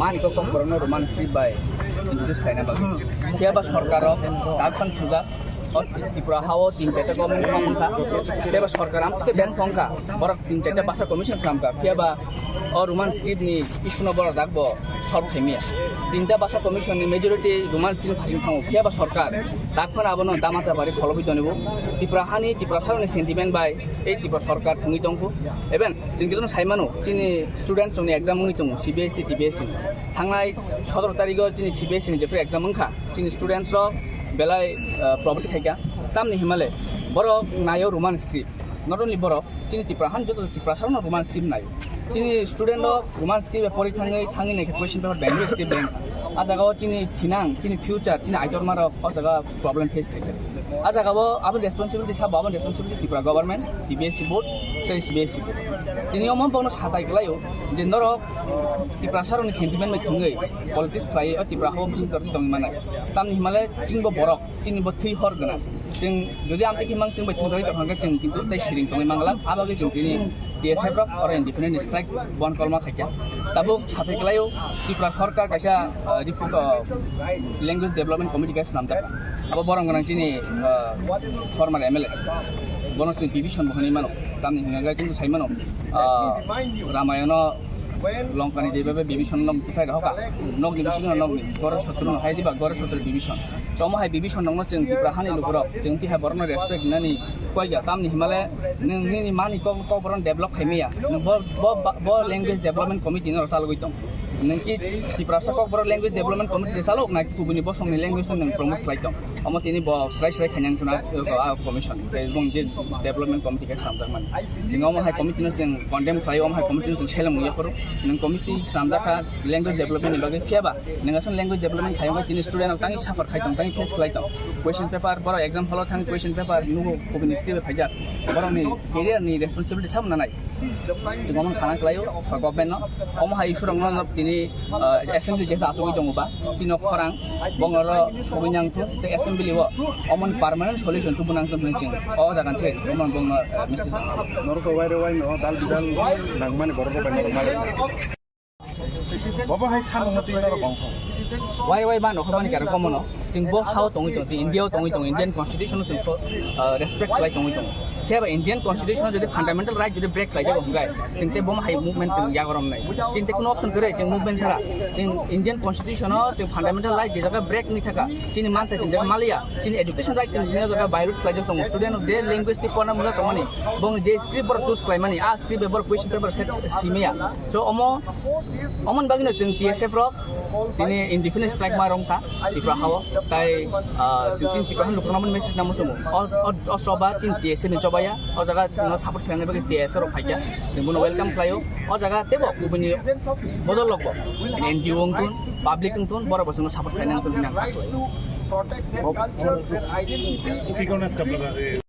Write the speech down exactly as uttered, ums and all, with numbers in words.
Ani kok kok borokno Roman script bai introduce khlaina bagwi. Phiya ba sorkar rok dak phan thujak, o Tripura hao tin charta government phang wngkha. Phiya ba sorkar amsike beng thongkha, borok tin charta basa commission slamkha. Phiya ba o Roman script ni issue no borok dak bo solve khaimya. Tinta basa commission ni majority Roman script phasing thango. Phiya ba sorkar dak phan abono dama chapari pholobwi tonibo. Tripura hani, Tripura saroni sentiment bai ei Tripura sorkar thungwi tongkho. Even chwng jotono sai mano, chini students rokni exam wngwi tongo, C B S E, T B S E. Thangnai sotoro tarigo chini C B S E ni jephru exam wngkha, chini students rok belai, ah, problem khaikha. Tamni himale borok naio Roman script. Not only borok, chini Tripura han joto Tripura sarokno Roman script nai. Chini student rok Roman script bai pori thangwi, thangwi naikhe question paper Bengali script bai wngkha. A jagao chini thinang, chini future, chini aitorma rok o jaga problem face khaikha. A jagao aboni responsibility sabo, aboni responsibility Tripura government, T B S E board, sorry, C B S E board. Tini omo bongno satai klaio je norok Tripura sarokni sentiment bai thwngwi politics khlai o Tripura hao bising torti tongwi manai. Tamni himale chwngbo borok, chini bo thwi hor gwnang. Chwng jodi amtwi khe mang chwng bai thwngwi tongkha hwnkhe chwng kintu tei siring tongwi mangla. Abagwi chwng tini T S F rok oro independent strike bon kolma khaikha. Tabuk satai klaio Tripura sorkar kaisa, ah, report, ah, language development committee kaisa swnamjakha. Abo borok gwnang chini, ah, former M L A. Bono chwng Bibison bo hwnwi mano. Tamni hwnka khe chwng sai mano, ah, Ramayano Lonkani jebebe Bibison nok bwthai rohoka. Nokni bisingo nokni. Gore sotro no hai diba, gore sotro Bibison. Chomo hai Bibison nokno chwng Tripura hani lukurok. Chwng tihai borokno respect nani koiya. Tamni himale nwng nini mani kok, kok borokno develop khaimaya. Nwng bo, bo, bo language development committee no chalogwi tong. Nwng ki Tiprasa Kokborok Language Development Committee ni chalok na kubuni bosongni language no nwng promote khlai tong? Omo tini bo srai srai khainang khuna, o, a commission, je bong je development committee khe swnamjakmani. Chwng omo hai committee no chwng condemn khlai, omo hai committee no chwng seleng ya phuru. Nwng committee swnamjakha language development ni bagwi, phiya ba nwng aswk language development khaiyung khe tini student rok tangwi suffer khai tong, tangwi face khlai tong. Question paper, borok exam hall o thangwi question paper nugo, kubuni script bai phaijak. Borokni career ni responsibility sabo nanai. Chwng omo sana khlaio, government no. Omo hai issue rokno tini, ah, assembly jehetu achugwi tongo ba, chini khorang, bongoro sugwi nang thung, tei assembly o omo ni permanent solution tubu nang thung hinwi chwng o jaga thai omo bongno, ah, message. Norok wai rw wai no dal bidal nangmani borok rok bai norok mali. Bobo hai samung no twi norok bongkho. Wai wai ba nokho bani karo komono. Chwng bo hao tongwi tong, chwng India o tongwi tong, Indian Constitution o chwng, ah, respect khlai tongwi tong. Khe ba Indian Constitution o jodi fundamental right jodi break khlai jago hwnkhe, chwng tei bomo hai movement chwng yagorom nai. Chwng tei kuno option kwrwi, chwng movement sara. Chwng Indian Constitution o chwng fundamental right je jaga break wngwi thaka, chini manthai chwng jaga maliya, chini education right chwng jini jaga violate khlai jak tongo. Student je language tei porna mula tongmani, bong je script bor choose khlaimani, a script bai bor question paper set simaya. So omo, omon bagino chwng T S F rok tini indefinite strike ma rwngkha Tripura hao. Tai, ah, chwng tini Tripura hani lukurokno message nangma chwngo. O, o, o choba chini T S F ni choba ya. O jaga chwngno support khlaina bagwi T S F rok phaikha. Chwng bono welcome khlaio. O jaga teibo kubuni bodol rokbo N G O wngthun, public wngthun, borok bo chwngno support khlaina wngthun hwnwi ang kha.